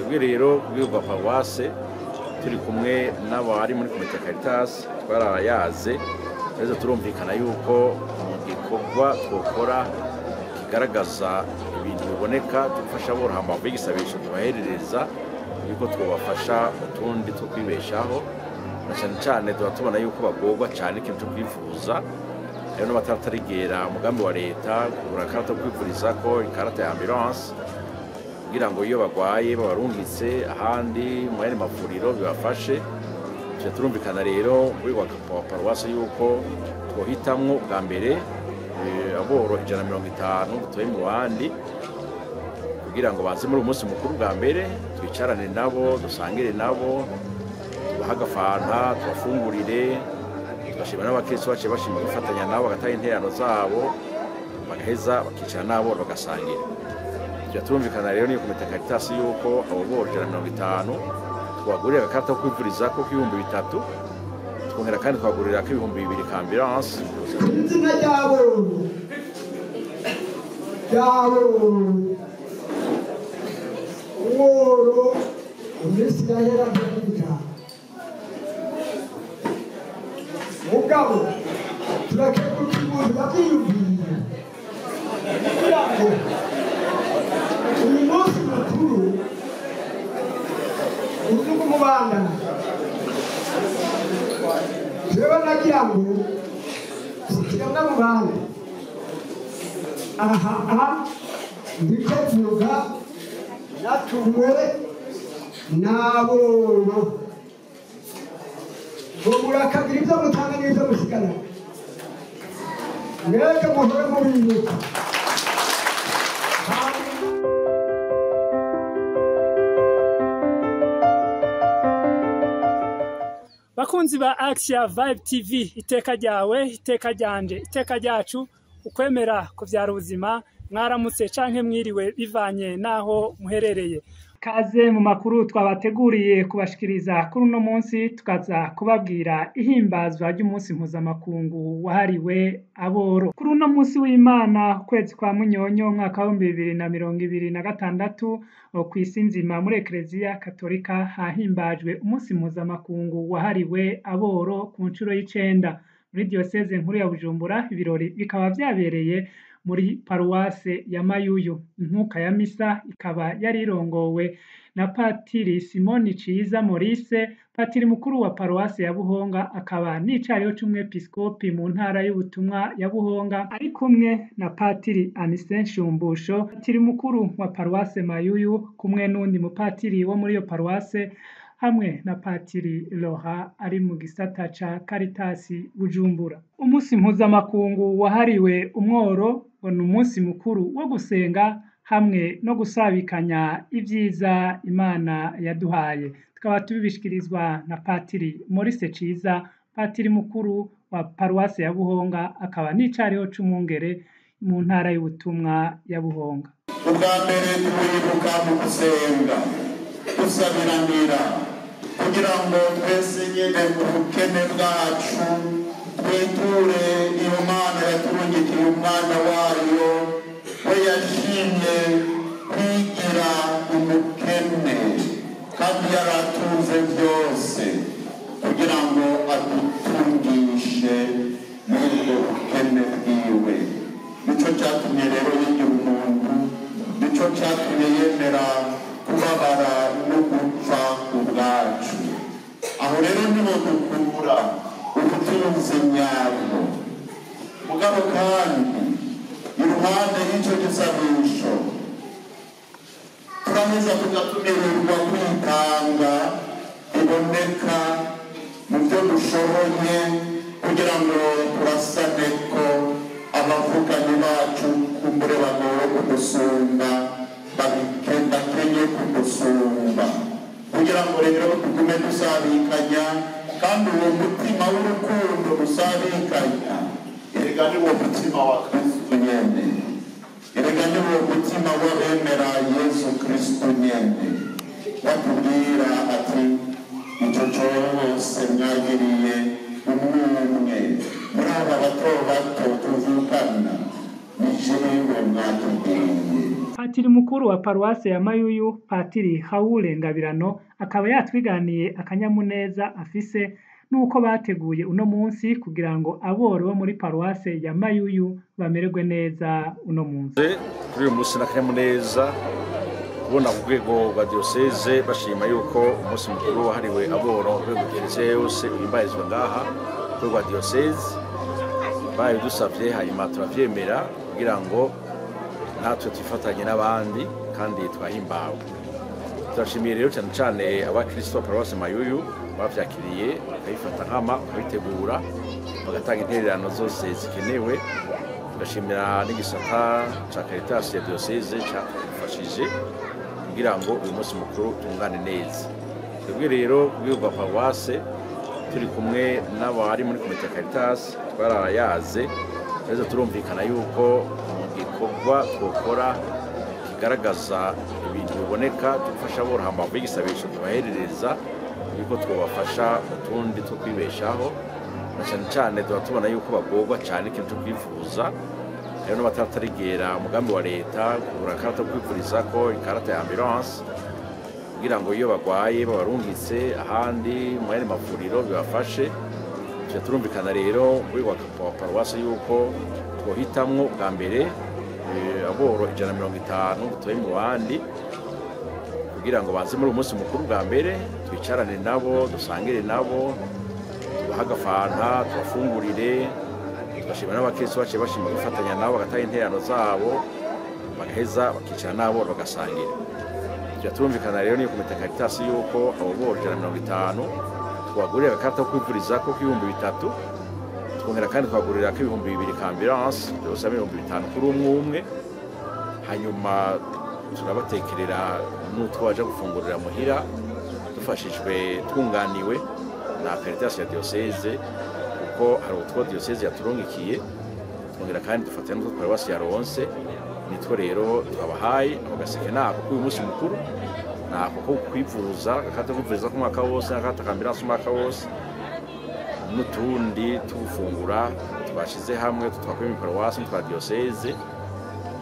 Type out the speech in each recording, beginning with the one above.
Twebwe rero rwego rwa paruwase turi kumwe n'abari muri komite Caritas twarayaze rero, turumvikana yuko mu gikorwa twokora kigaragaza ibintu biboneka dufasha aboro hambavu y'igisabisho tubaherereza, yuko twobafasha utundi two kwibeshaho, na cyane cyane tuba tubona yuko bagorwa cyane ikintu cyo kwivuza. Rero n'abatatarigera umugambi wa leta kugura ikarata yo kwivurizako, ikarata ya ambulance, kugira ngo iyo bagwaye babarungitse ahandi mu yandi mavuriro bibafashe. Tuca turumvikana rero muri wa paruwasi yuko twohitamwo bwa mbere aboro 150 dutoye mu bandi, kugira ngo baze muri uyu munsi mukuru bwa mbere, twicarane nabo, dusangire nabo, tubahe agafanta, tubafungurire, tugashima n'abakristo baciye bashima gufatanya nabo, bagatanga intererano zabo, bagaheza bakicara nabo bagasangira. Tuca turumvikana rero n'iyo komite Caritas yuko abo boro 150 twabagurira agakarita ko kwivurizako k'3000, twongera kandi twagurira k'2000 ka ambulance. Izina ry'aboro ry'aboro umworo mu minsi yahera ntiyagirira, mugabo turakeguka umuntu yabyiyumviye kugira ngo uyu munsi mukuru uze kumubandana. Jewe nagira ngo sikiremwa mu bandi aha aha ndiko mvuga natumwe n'aboro ngo murakagira ibyo mutanga n'ibyo musigana, mwebwe muhore mubibuka. Bakunzi ba Axia Vibe TV, iteka ryawe, iteka ryanje, iteka ryacu, ukwemera kuvyara ubuzima. Mwaramutse canke mwiriwe bivanye naho muherereye. Kaze mu makuru twabateguriye kubashikiriza kuri uno munsi, tukaza kubabwira ihimbazwa ry'umunsi mpuzamakungu wahariwe aboro. Kuri uno munsi w'Imana, ukwezi kwa Munyonyo, umwaka wa 2026, kw'isi nzima muri Ekereziya Katolika hahimbajwe umunsi mpuzamakungu wahariwe aboro ku nshuro y'icenda. Muri diyoseze nkuru ya Bujumbura ibirori bikaba vyabereye muri paruwase ya Mayuyu. Inkuka ya misa ikaba yari irongowe na Patiri Simoni Ciza Maurice, patiri mukuru wa paruwase ya Buhonga, akaba n'icariho c'umwepiskopi mu ntara y'ubutumwa ya Buhonga, ari kumwe na Patiri Anicet Nshumbusho, patiri mukuru wa paruwase Mayuyu, kumwe n'uwundi mupatiri wo muri iyo paruwase, hamwe na Patiri Laurent ari mu gisata ca Caritas Bujumbura. Umunsi mpuzamakungu wahariwe umworo ngo ni umunsi mukuru wo gusenga hamwe no gusabikanya ivyiza Imana yaduhaye. Tukaba tubibishikirizwa na Patiri Maurice Ciza, patiri mukuru wa paruwase ya Buhonga, akaba n'icariho c'umwungere mu ntara y'ubutumwa ya Buhonga. Ubwa mbere turibuka mu gusenga, dusabiranira kugira ngo twese nyine mu bukene bwacu twiture iyo Mana yaturungikiye umwana wayo, we yashimye kwigira umukene kandi yaratunze byose, kugira ngo adutungishe muri ubwo bukene bwiwe. Nicyo cyatumye rero yigira umuntu, nicyo cyatumye yemera kubabara no gupfa ubwacu. Aho rero niho dukura ubutunzi nyabwo. Mugabo kandi iruhande y'icyo gisabisho turaheza tugatumirirwa kwitanga biboneka mu byo dushoboye, kugira ngo turasane ko abavukanyi bacu kumbure bagowe kudusumba, bakenye kudusumba, kugira ngo rero tugume dusabikanya. Kandi uwo mutima w'urukundo dusabikanya, erega ni wo mutima wa Kristo nyene, erega ni wo mutima w'abemera Yesu Kristo nyene, batubwira ati: "Icyo cyose mwagiriye umwe muri aba bato bato tuvukana, ni jewe mwatubwiye." Patiri mukuru wa paruwase ya Mayuyu, Patiri Raoul Ngabirano, akaba yatwiganiye akanyamuneza afise nuko bateguye uno munsi kugira ngo aboro bo muri paruwase ya Mayuyu bamererwe neza uno munsi. Kuri uyu munsi n'akanyamuneza kubona ku rwego rwa diyoseze bashima yuko umunsi mukuru wahariwe aboro ku rwego diyoseze yose uhimbarizwa ngaha ku rwego rwa diyoseze. Babidusavye hanyuma turavyemera kugira ngo natwe twifatanye n'abandi kandi twahimbawe. Turashimiye rero cyane cyane abakristo ba paruwase Mayuyu bavyakiriye bakabifata nkama, bakabitegura, bagatanga intererano zose zikenewe. Turashimira n'igisata ca Caritas ya diyoseze cadufashije kugira ngo uyu munsi mukuru utungane neza. Twebwe rero ku rwego rwa paruwase turi kumwe n'abari muri komite ya Caritas twarayaze, rero turumvikana yuko mu gikorwa twokora kigaragaza ibintu biboneka dufasha aboro hambavu y'igisabisho tubaherereza yuko twobafasha mu tundi two kwibeshaho, na cyane cyane tuba tubona yuko bagorwa cyane ikintu cyo kwivuza. Rero n'abatarigera umugambi wa leta kugura ikarata yo kwivurizako, ikarata ya ambulance, kugira ngo iyo bagwaye babarungitse ahandi mu yandi mavuriro bibafashe. Tuja turumvikana rero muri wa paruwase yuko twohitamwo bwa mbere aboro 150 dutoye mu bandi kugira ngo baze muri uyu munsi mukuru bwa mbere, twicarane nabo, dusangire nabo, tubahe agafanta, tubafungurire. Tugashima n'abakristo baciye bashima gufatanya nabo, bagatanga intererano zabo, bagaheza bakicara nabo bagasangira. Tuja turumvikana rero n'iyo komite Caritas yuko abo boro 150 twabagurira agakarata ko kwivurizako k'3000, twongera kandi twagurira k'2000 ka ambulance, byose hamwe 5000 kuri umwe umwe. Hanyuma turabatekerera n'utwo baja gufungurira muhira, dufashijwe twunganiwe na Caritas ya diyoseze, kuko hari utwo diyoseze yaturungikiye, twongera kandi dufatanya n'utwo paruwasi yaronse. Nitwo rero twabahaye ako gaseke nako k'uyu munsi mukuru, nako ko kwivuza, agakarata ko kwivuriza k'umwaka wose, n'agakarata ka ambulance umwaka wose, n'utundi tugufungura twashize hamwe twakuye mu paruwasi n'utwa diyoseze.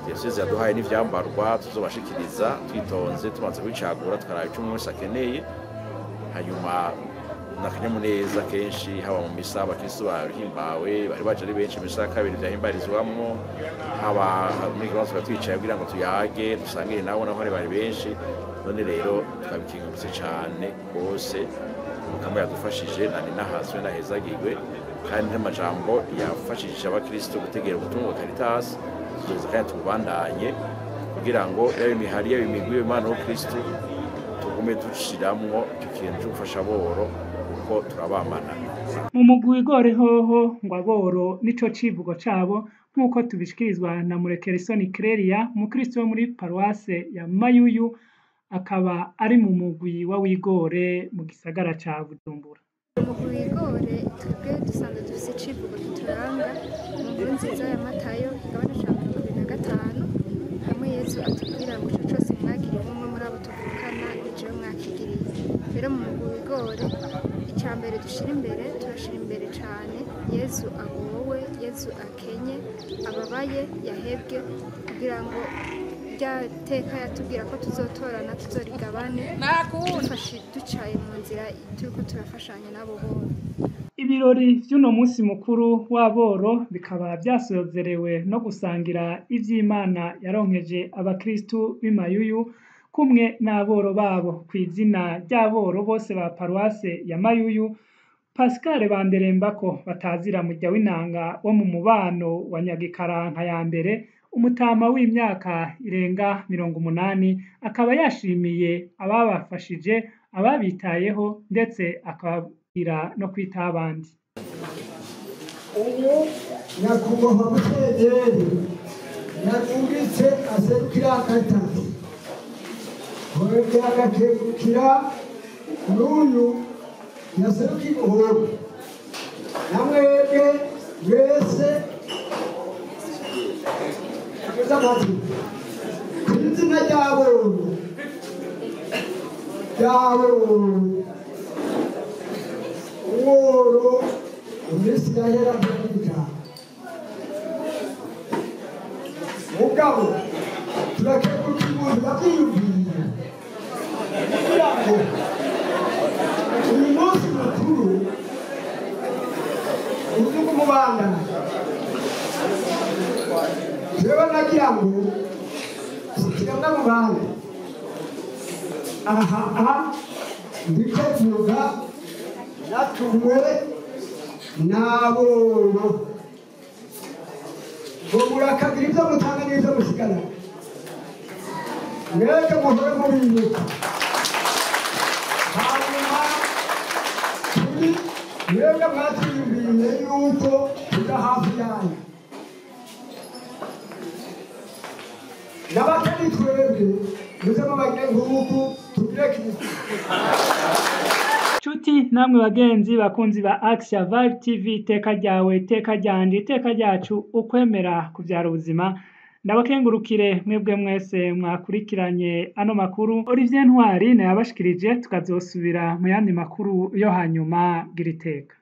Diyoseze yaduhaye n'ivyambarwa tuzobashikiriza twitonze, tumaze kubicagura tukaraba ico umwe wese akeneye. Hanyuma n'akanyamuneza kenshi haba mu misa abakristo bahimbawe, bari baje ari benshi mu misa ya kabiri vyahimbarizwamwo, haba muri kibanza twari twicaye kugira ngo tuyage dusangire nabo, naho bari benshi. None rero twabikengurutse cane rwose, Mukama yadufashije nani nahazwe nahezagirwe, kandi n'amajambo yafashije abakristo gutegera ubutumwa bwa Caritas tugeza kandi tubandanye kugira ngo yaba imihari yaba imigwi y'Imana wo Kristo tugume dushiramwo icyo kintu cyo gufasha aboro kuko turabamana. Mu mugwi w'igore hoho ngo aboro nico civugo cabo, nk'uko tubishikirizwa na Murekeresoni Clelia, umukristo wo muri paruwase ya Mayuyu, akaba ari mu mugwi wa wigore mu gisagara ca Bujumbura. Umugwi wigore twebwe dusanzwe dufise icivugo kituranga mu nkuru nziza ya Matayo igabane ca 25, hamwe Yezu atubwira ngo ico cose mwagiriye umwe muri abo tuvukana ni jewe mwakigiriye. Rero mu mugwi wigore ica mbere dushira imbere, turashira imbere cane Yezu agowe, Yezu akenye, ababaye, yahebwe, kugira ngo rya teka yatubwira ko tuzotorana tuzorigabane, ducaye mu nzira turiko turafashanya nabo bose. Ibirori vy'uno munsi mukuru w'aboro bikaba vyasozerewe no gusangira ivy'Imana yaronkeje abakristu b'i Mayuyu kumwe n'aboro babo. Kw'izina ry'aboro bose ba paruwase ya Mayuyu, Pascal Banderembako batazira murya w'inanga wo mu mubano wa Nyagikaranka ya mbere, umutama w'imyaka irenga 80, akaba yashimiye ababafashije, ababitayeho, ndetse akababwira no kwitaho abandi. Ubu nyakubahwa Musenyeri yadungitse aserukira Caritas, kongera agakengurukira n'uyu yaserukiye Uburundi, na mwebwe mwese kw'izina ry'aboro umworo mu minsi yahera ntiyagira. Mugabo turakengurukira. Turabyiyumviye kugira ngo uyu munsi mukuru uzi kumubandana. Jewe nagira ngo sikiremwa mu bandi aha aha ndiko mvuga natumwe n'aboro ngo murakagira ibyo mutanga n'ibyo musigana, mwebwe muhore mubibuka. Hanyuma turi mwebwe mwatwiyumviriye yuko tuja hafi yanyu n'abatari twebwe, muze mubagire nk'uku tugire Kristo. Nshuti namwe bagenzi bakunzi ba Axia Vibe TV, iteka ryawe, iteka ryanje, iteka ryacu, ukwemera kuvyara ubuzima. Ndabakengurukire mwebwe mwese mwakurikiranye ano makuru. Olivier Ntwari nayabashikirije, tukazosubira mu yandi makuru yo hanyuma. Gira iteka.